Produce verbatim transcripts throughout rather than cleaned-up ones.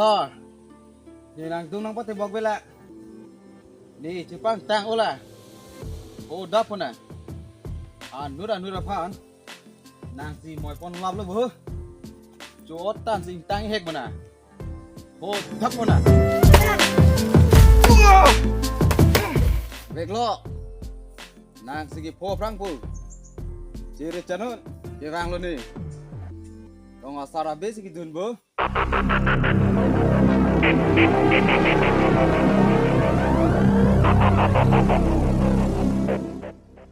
Lor, ne nangdung nangpatebok bela. Ne chepangtang ola. O dap pona. Anur anur aphan. Nangsi moi pon lap lo bo. Chotan sing tang hek mana. O dap pona. Veklo. Nangsi kepho aphrang po. Chere chanun. Kevang lo ne. Rong asar abe si kedun bo.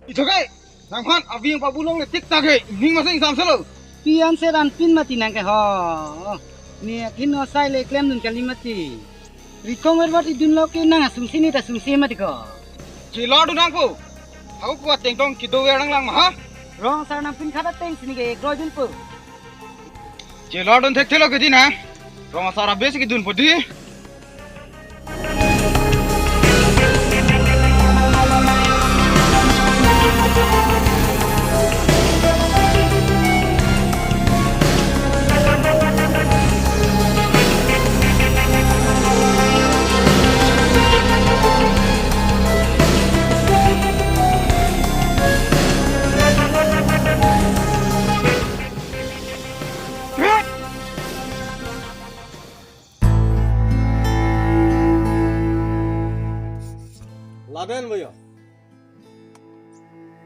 Itoke, nangphan abing pabulong le tik take, ning masing samselo. Pian seran pin mati nangke ho. Ne akin osai le klemdun kali mati. Rikong erbat idun lo ke nang asungsi ne ta sungsi mati ko. Chilor dun nangpo. Ako kuat tengtong kido wer nang lang ma ha. Rong asar nangpin khata teng sini ke kroi dun po. Chilor dun thekthelo ke dina. Rong asar abe si kedun po di. Laden boyo.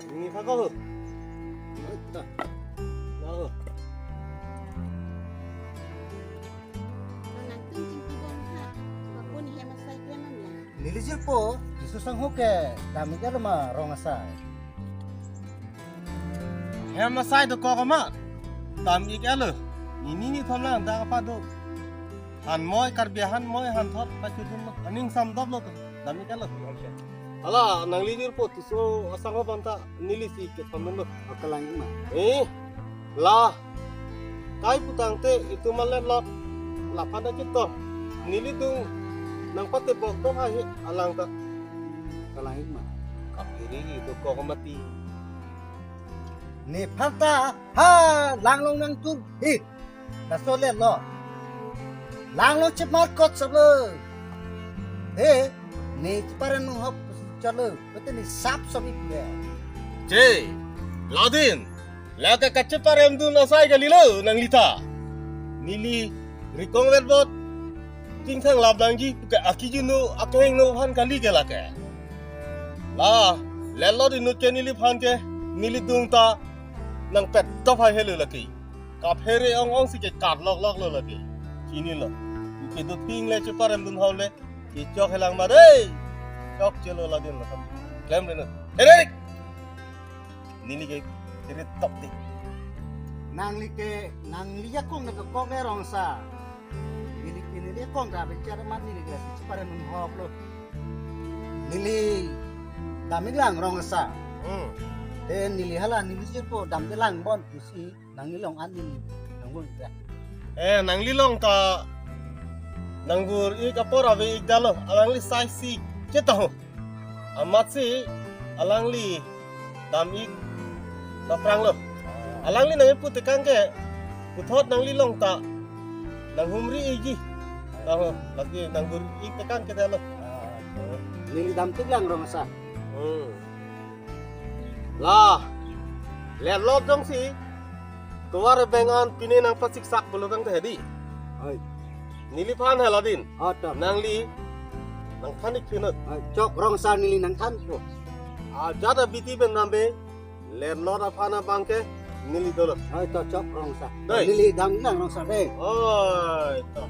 Ini kaka ho. Aita. Laho. Nangtum chingki bom ha. Bapun hem asai klemam ya. Neli jirpo, Jisu sangho ke dam-ik alo ma rong asai. Hem asai dokok ma dam-ik alo. Nini ni thom lang dak apa do. Han moi, Karbi han moi, han thot pachudun lo. Aning samdop lo to. Dam-ik alo. Hala, nangli jirpo Tisso asangho aphan ta neli si kethom lo. Akalang ma. Eh, la. Kai putangte itum alet lot. Laphan ta chito. Neli dung nangpatebok to hai alang ta. Akalang ma. Kapiri itu kok mati. Nephan ta ha langlong nangtum. He. Laso le lo. Langlong chepmar kot solo. He, ne cheparem nung hop chalo. Pete ne sap sobi pule. Che, Laden, lake kacheparem dun asai kali lo nangli ta. Neli Rikong Verbot. Tingthang lap nangji ke akijinu akehingno aphan kali ke lake. La, lelo inut ke neliphan ke, neli dung ta nangpet dop hai helo lake. Kaphere ong ong si ke kap lok lok lo lake. Chinilo. Ke dut ping le cheparem dun hau le. Ke chok helang ma dei. Chokchelo Laden lo. Klem le no. Herik. Neli ke herik tok tik. Nangli ke, nangli akong na ke kok le rong asar. Neli ke neli akong ta bichar mat neli ke cheparem dun hop lo. Neli dam-ik lang rong asar. Hmm. Te neli hala neli jirpo damde lang bon pusi. Nangli long an neli nang bun ta. Eh, nangli long ta nang bur-ik apor ave-ik dalo, alangli sai si chetaho. Amatsi alangli dam-ik ta prang lo. Alangli nang ipu tekang ke puthot nangli long ta nang humri-ikji. Taho, lagi nang bur-ik tekang ke dalo. Neli dam tik lang rong asar. Hmm. La, lelo jongsi tovar beng an pine nangpasiksak pulo tangte hedi. Hai. Neliphan he Laden. Ata. Nangli nangthan-ik pinot. Hai, chok rong asar neli nangthan po. Ajat abiti pen rambe lelo aphan abang ke neli dolo. Hai, to chok rong asar. Dei. Neli dam lang rong asar dei. Oi, to.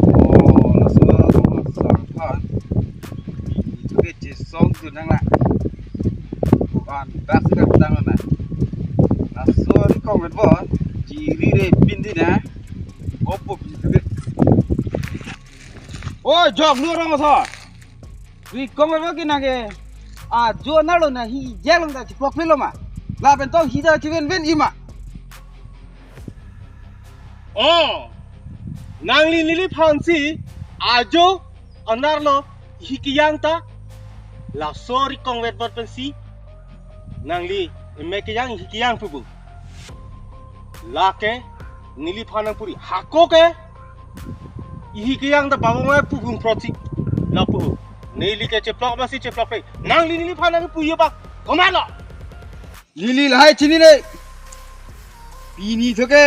Oh, laso rong asar aphan. Itu ke chesong tu nang la. Rak si rak tang na. Laso ri kong vet bo. Chiri re pin di na. Opo pin di. Oi, jok nu rong so. Ri kong vet bo ke nang ke. Ajo anerlo na hi ejak long ta chiplok pilo ma. Lapen to hi ta chiven ven i ma. Oh, nangli neliphan si ajo anerlo hi kejang ta, laso ri kong vet bot pensi nangli emek kejang hi kejang pupu. Lake neliphan nangpuri, hako ke hi kejang ta babo mai pupu protsi lapu. Neli ke chiplok masi chiplok pe. Nangli neliphan nangpuri apa? Komat lo. Neli lahai chinine. Pini thoke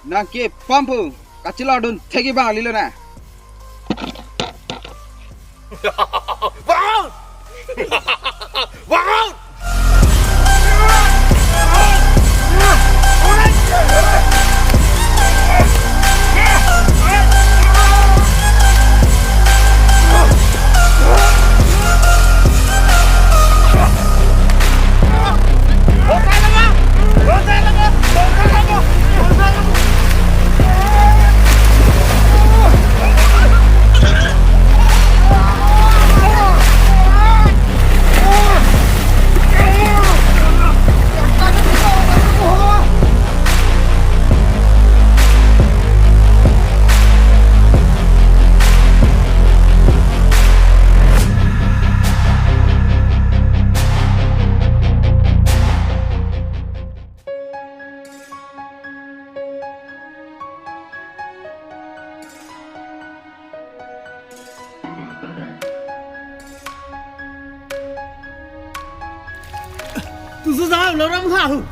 nang ke pampu kachila dun thegi bang lilo na. Bang! Bang! Tu susah lo ram kau.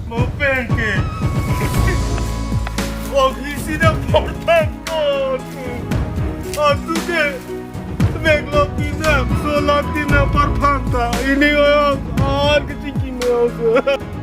Mopeng ke. Ogi sida portang kot. Atu ke. Meglok tinap, solat tinap parphanta. Ini oyok, ar kecil kini oyok.